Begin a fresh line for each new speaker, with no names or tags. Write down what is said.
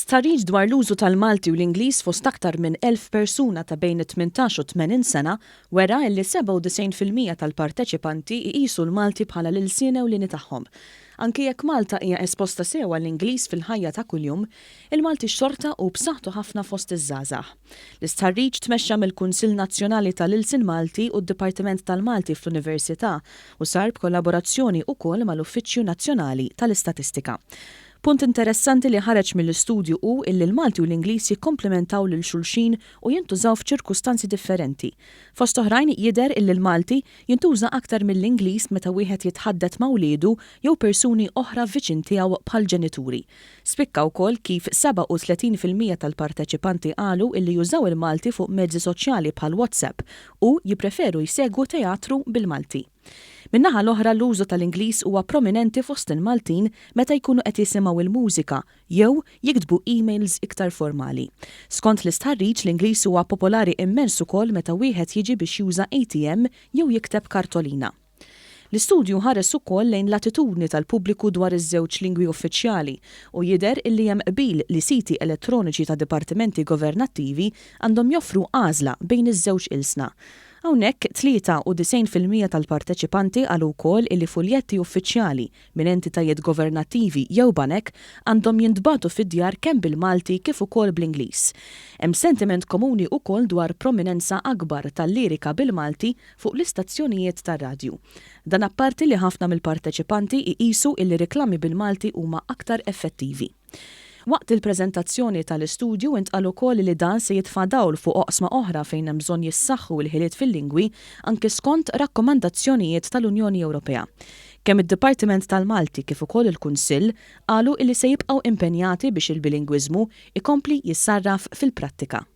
Stħarriġ dwar l-użu tal-Malti u l-Ingliż fost aktar minn 1,000 persuna ta' bejn it-18 u 80 sena wera illi 97% tal-parteċipanti jqisu l-Malti bħala l-ilsien ewlieni tagħhom. Anki jekk Malta hija esposta sew għall-Ingliż fil-ħajja ta' kuljum, il-Malti xorta hu b'saħħtu ħafna fost iż-żgħażagħ. L-istħarriġ tmexxa mill-Kunsill Nazzjonali tal-Ilsien Malti u d-Dipartiment tal-Malti fl-Università u sar b'kollaborazzjoni ukoll mal-Uffiċċju Nazzjonali tal-Istatistika. Punt interessanti li ħareġ mill-istudju hu illi l-Malti u l-Ingliż jikkomplementaw lil xulxin u jintużaw f'ċirkustanzi differenti. Fost oħrajn jidher illi l-Malti jintuża aktar mill-Ingliż meta wieħed jitħaddet ma' wliedu jew persuni oħra viċin tiegħu bħall-ġenituri. Spikka wkoll kif 37% tal-parteċipanti qalu illi jużaw il-Malti fuq mezzi soċjali bħal WhatsApp u jippreferu jsegwu teatru bil-Malti. Min-naħa l-oħra l-użu tal-Ingliż huwa prominenti fost il-Maltin meta jkunu qed jisimgħu l-mużika jew jiktbu emails iktar formali. Skont l-istħarriġ l-Ingliż huwa popolari immens ukoll meta wieħed jiġi biex juża ATM jew jikteb kartolina. L-istudju ħares ukoll lejn l-attitudni tal-pubbliku dwar iż-żewġ lingwi uffiċjali u jidher illi hemm qbil li siti elettroniċi ta' dipartimenti governattivi għandhom joffru għażla bejn iż-żewġ ilsna. Hawnhekk, 93% tal-parteċipanti qalu wkoll illi fuljetti uffiċjali minn entitajiet governattivi jew banek għandhom jintbagħtu fid-djar kemm bil-Malti kif ukoll bl-Ingliż. Hemm sentiment komuni wkoll dwar prominenza akbar tal-lirika bil-Malti fuq l-istazzjonijiet tar-radju. Dan apparti li ħafna mill-parteċipanti jqisu illi riklami bil-Malti huma aktar effettivi. Waqt il-preżentazzjoni tal-istudju intqal ukoll li dan se jitfa' dawl fuq oqsma oħra fejn hemm bżonn jissaħħu l-ħiliet fil-lingwi anki skont rakkomandazzjonijiet tal-Unjoni Ewropea. Kemm id-Dipartiment tal-Malti kif ukoll il-Kunsill qalu illi se jibqgħu impenjati biex il-bilingwiżmu jkompli jissarraf fil-prattika.